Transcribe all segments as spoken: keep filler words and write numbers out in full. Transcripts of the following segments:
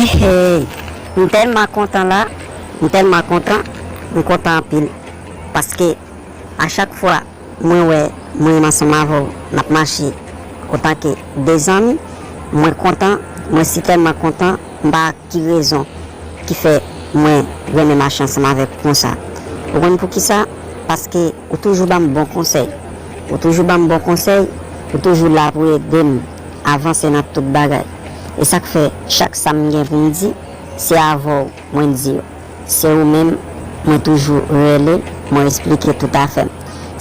Hey, m tèlman kontan la, m tèlman kontan, m kontan anpil. Paske a chak fwa mwen wè mwen menm ansanm avè w, n ap mache otanke de zanmi, mwen kontan, mwen si tèlman kontan, m pa ki rezon ki fè mwen renmen mache ansanm avèk ou konsa. Ou konn poukisa? Paske ou toujou ban m bon konsèy. Ou toujou ban m bon konsèy, ou toujou la pou ede m avanse nan tout bagay. E sa k fè chak sa m gen pou m di, se avè w mwen di yo. Se ou menm mwen toujou rele, mwen esplike tout afè m.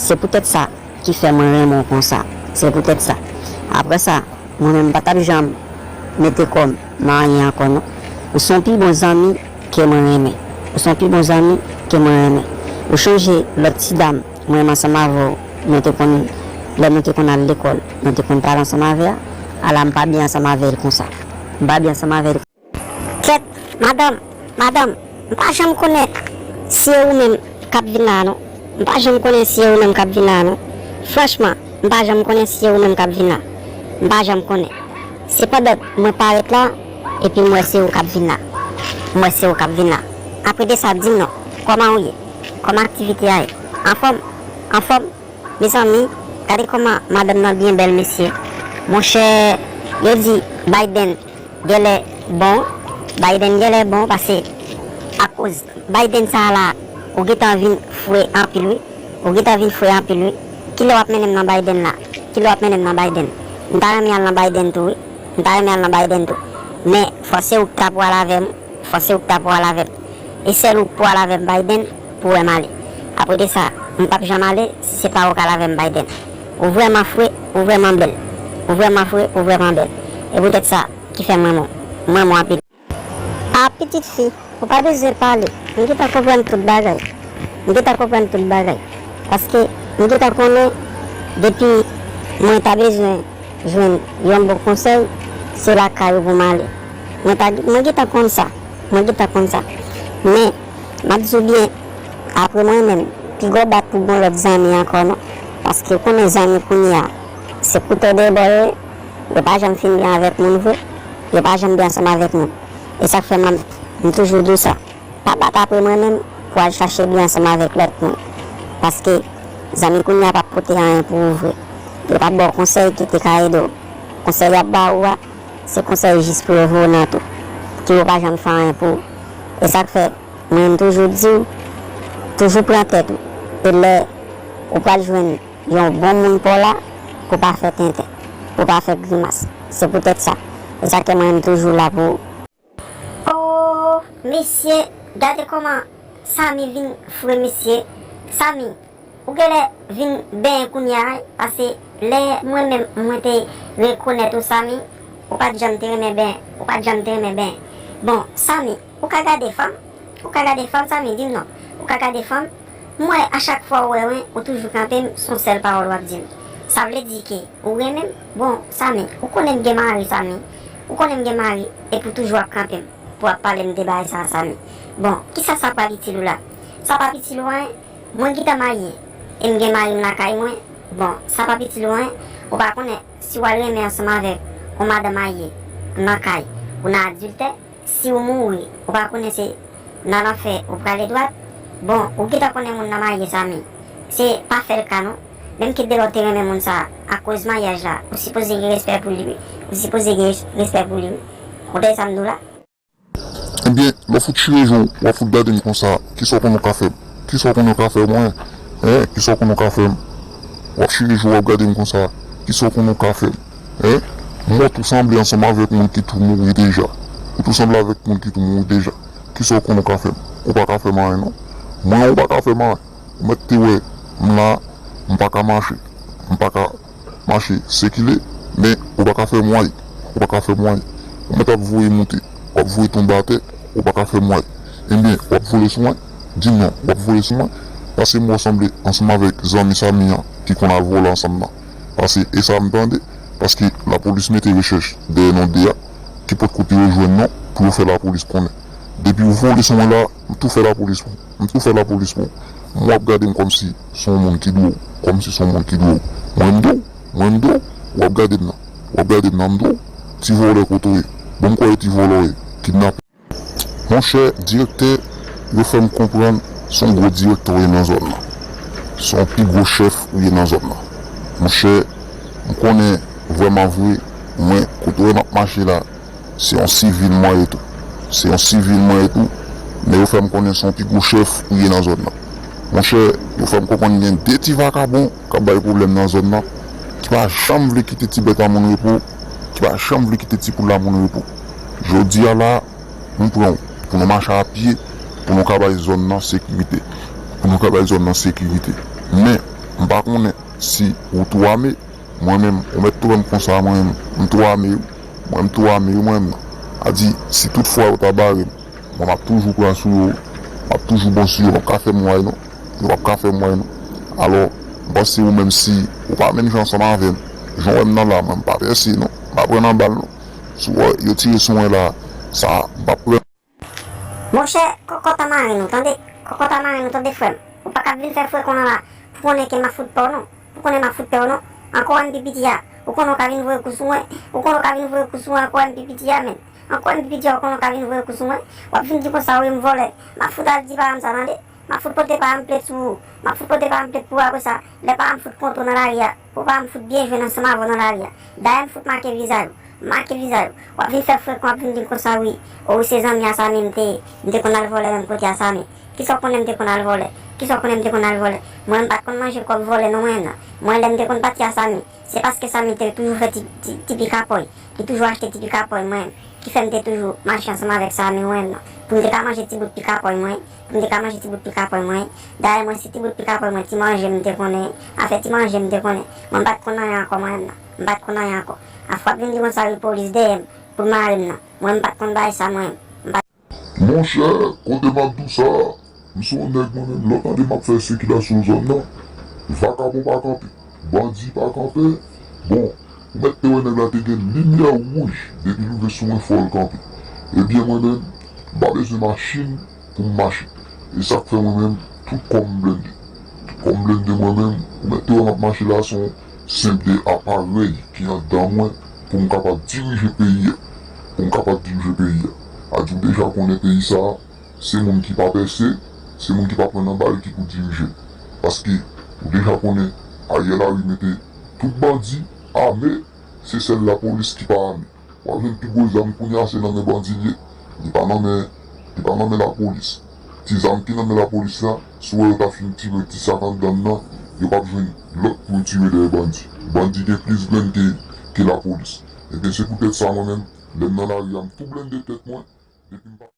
Se poutèt sa ki fè mwen renmen w konsa. Se poutèt sa. Apre sa, mwen menm m pa t ap janm mete kò m nan anyen ankò non. Ou se yon pi bon zanmi ke mwen renmen. Ou se yon pi bon zanmi ke mwen renmen. Ou chonje lòt ti dam mwen menm ansanm avè w, nou te konn, lè nou te konn al lekòl, nou te konn pale ansanm avè a? Ala m pa byen ansanm avè l konsa. M pa byen ansanm avè l. Kèt, madanm, madanm, m pa janm konnen si e ou menm k ap vin la a non. M pa janm konnen si e ou menm k ap vin la a non. Franchman, m pa janm konnen si e ou menm k ap vin la. M pa janm konnen. Se pandan mwen parèt la, epi m wè se ou k ap vin la. M wè se ou k ap vin la. Apre de sa, di m non, kòman ou ye? Kòman aktivite a ye? Anfòm? Anfòm? Mezanmi, gade kòman madanm nan byen bèl, mesye. Monchè, yo di Biden genlè bon, Biden genlè bon, paske akoz Biden sa a la, ou gentan vin fre anpil, wi. Ou gentan vin fre anpil, wi. Kilè w ap mennen m nan Biden la? Kilè w ap mennen m nan Biden? M ta renmen al nan Biden tou, wi. M ta renmen al nan Biden tou. Men, fò se ou ki ta pral avè m. Fò se ou ki ta pral avè m. E sèl ou k pral avè m Biden pou wè m ale. Apre de sa, m p ap janm ale si se pa ou k al avè m Biden. Ou vrèman fre, ou vrèman bèl. Ou vrèman fre, ou vrèman bèl. E poutèt sa ki fè m renmen w. M renmen w anpil. A pitit fi, ou pa bezwen pale. M gentan konprann tout bagay. M gentan konprann tout bagay. Paske m gentan konnen depi mwen ta bezwen jwenn yon bon konsèy, se lakay ou pou m ale. Mwen ta, mwen gentan konn sa. Mwen gentan konn sa. Men, m ap di w byen, apre mwen menm, piga w bat pou gon lòt zanmi ankò non. Paske ou konnen zanmi kounye a, se koutè de bò yo ye. Yo pa janm fin byen avèk moun vre. Yo pa janm byen ansanm avèk moun. E sa k fè m, m toujou di w sa. Pa bat apre mwen menm pou al chache byen ansanm avèk lòt moun. Paske zanmi kounye a p ap pote anyen pou ou vre. Yo p ap ba w konsèy ki te ka ede w. Konsèy y ap ba ou a, se konsèy jis pou yo voye w nan tou. Ki yo pa janm fè anyen pou ou. E sa k fè, mwen, m toujou di w, toujou pran tèt ou. E lè ou pral jwenn yon bon moun pa w la, pou w pa fè tenten, pou w pa fè grimas. Se poutèt sa. E sa k fè mwen, m toujou la pou ou. Oh, mesye, gade kòman Samy vin fre, mesye. Samy, ou genlè vin benyen kounye a, wi, paske lè mwen menm mwen te rekonèt ou, Samy, ou pa t janm te renmen benyen, ou pa t janm te renmen benyen. Bon, Samy, ou ka gade fanm, ou ka gade fanm, Samy, di m non. Ou ka gade fanm, m wè a chak fwa ou wè mwen, ou toujou kanpe m, se yon sèl pawòl w ap di m. Sa vle di ke ou renmen m? Bon, Samy, ou konnen m gen mari, Samy. Ou konnen m gen mari, epi w toujou ap kanpe m pou w ap pale m de bagay sa a, Samy. Bon, kisa sa pral itil ou la? Sa p ap itil ou anyen. Mwen gentan marye, e m gen mari m lakay mwen. Bon, sa p ap itil ou anyen. Ou pa konnen si w al renmen ansanm avèk yon madanm marye nan kay, ou nan adiltè. Si w mouri, ou pa konnen se nan lanfè ou prale dwat. Bon, ou gentan konnen moun nan marye, Samy. Se pa fè l ka non. Menm ke de lè w te renmen moun sa a, akoz maryaj la, ou sipoze gen respè pou li, wi. Ou sipoze gen respè pou li, wi. Ou tande sa m di w la? Ebyen, lè w fout chire je w, w ap fout gade m konsa, kisa w konnen w ka fè m? Kisa w konnen w ka fè mwen? Hein? Kisa w konnen w ka fè m? W ap chire je w, w ap gade m konsa, kisa w konnen w ka fè m? Hein? Mò tou sanble ansanm avèk moun ki tou mouri deja. Ou tou sanble avèk moun ki tou mouri deja. Kisa w konnen w ka fè m? Ou pa ka fè m anyen non. Mwen, ou pa ka fè m anyen. Ou mèt te wè m la, m pa ka mache. M pa ka mache, sikile, men ou pa ka fè m anyen. Ou pa ka fè m anyen. Ou mèt ap voye moute, w ap voye tonbe atè, ou pa ka fè m anyen. Ebyen, w ap vole sou mwen? Di m non, w ap vole sou mwen? Paske m wè w sanble ansanm avèk zanmi Samy an ki konn al vole ansanm nan. Paske e sa m tande, paske lapolis mete rechèch dèyè non de a, ki pòt kote yo jwenn non pou yo fè lapolis konnen. Depi w vole sou mwen la, m tou fè lapolis pou w. M tou fè lapolis pou w. M w ap gade m kòmsi se yon moun ki dwe w. Kòmsi se yon moun ki dwe w. Mwen m dwe w. Mwen m dwe w. W ap gade m nan. W ap gade m nan m dwe w. Ti vòlè kote w ye. Bon m kwè e ti vòlè w ye. Kidnapè. Monchè, direktè, yo fè m konprann se yon gwo direktè w ye nan zòn nan. Se yon pi gwo chèf ou ye nan zòn nan. Monchè, m konnen vrèman vre, mwen, kote w wè m ap mache la, se yon sivil mwen ye tou. Se yon sivil mwen ye tou, men yo fè m konnen se yon pi gwo chèf ou ye nan zòn nan. Monchè, yo fè m konprann gen de ti vakabon k ap bay pwoblèm nan zòn nan, ki pa janm vle kite ti bèt a moun repo, ki pa janm vle kite ti poul a moun repo. Jodi a la, nou pran w pou nou mache a pye, pou nou ka bay zòn nan sekirite. Pou nou ka bay zòn nan sekirite. Men, m pa konnen si ou tou ame, mwen menm, ou mèt tou wè m konsa, mwen menm, m tou ame wi. Mwen, m tou ame wi, mwen menm nan. A di, si tout fwa yo ta bare m, mwen, m ap toujou pran sou yo, m ap toujou bon sou yo, m ap ka fè m wè non. Yo p ap ka fè m wè non. Alò, m panse ou menm si ou pa menm jan ansanm avè m, jan w wè m nan la, mwen, m pa pèse non. M pa pran nan bal non. Si w wè yo tire sou mwen la, sa, m p ap pran. Monchè, kòkòt a maren nou, tande. Kòkòt a maren nou, tande, frè m. Ou pa ka vin fè frekon nan la pou konnen ke m ap fout pè w non. Pou konnen m ap fout pè w non. Ankò M P P T a. Ou konnen w ka vin voye kou sou mwen. Ou konnen w ka vin voye kou sou mwen ankò M P P T a, menn. Ankò M P P T a, ou konnen w ka vin voye kou sou mwen. W ap vin di konsa, wi, m vòlè. M ap fout al di paran m sa, tande. M ap fout pote paran m plent sou ou. M ap fout pote paran m plent pou ou apre sa. Lè paran m fout kontre w nan lari a, pou paran m fout byen jwenn ansanm avè w nan lari a. Dayè, m fout make vizaj ou. M make vizaj ou. W ap vin fè frekon, w ap vin di m konsa, wi. O, wi, se zanmi Asami m te ye. M te konn al vòlè menm kote Asami. Kisa w konnen m te konn al vòlè? Kisa w konnen m te konn al vòlè? Mwen, m pa t konn manje kòb vòlè non, mwen menm nan. Mwen, lè m te konn pati Asami, se paske Sami te toujou fè ti, ti, ti pikapòy. Li toujou achte ti pikapòy mwen, ki fè m te toujou mache ansanm avèk Sami mwen menm nan. Pou m te ka manje ti bout pikapòy mwen, pou m te ka manje ti bout pikapòy mwen. Dayè mwen, se ti bout pikapòy mwen, ti manje m te konnen, afè ti manje m te konnen. Mwen, m pa t konn anyen ankò mwen menm nan. M pa t konn anyen ankò. Afè w ap vin di konsa wi polis dèyè m, pou l mare m nan. Mwen, m pa t konn bagay sa mwen menm. M pa t Monchè, kote m ap di w sa, m se yon nèg mwen menm, lè w tande m ap fè sikilasyon zòn nan, vakabon pa kanpe, bandi pa kanpe. Bon, ou mèt te wè nèg la te gen limyè wouj, depi l rive sou mwen fò l kanpe. Ebyen mwen menm, m pa bezwen machin pou m mache. E sa k fè mwen menm, tout kò m blende. Tout kò m blende mwen menm, ou mèt te wè m ap mache la, se yon senp de aparèy ki anndan mwen pou m kapab dirije peyi a. Pou m kapab dirije peyi a. A di w deja konnen peyi sa a, se moun ki pa pèse, se moun ki pa pran nan bal ki pou dirije. Paske, ou deja konnen, Ariel Henry mete tout bandi ame, se sèl lapolis ki pa ame. W ap jwenn pi gwo zam kounye a se nan men bandi l ye. Li pa nan men, li pa nan men lapolis. Ti zam ki nan men lapolis la, si w wè yo ta fin tire ti sa k anndan l nan, yo p ap jwenn lòt pou yo tire dèyè bandi. Bandi gen plis grenn ke, ke lapolis. Ebyen se poutèt sa mwen menm, lè m nan lari a m tou blende tèt mwen, depi m pa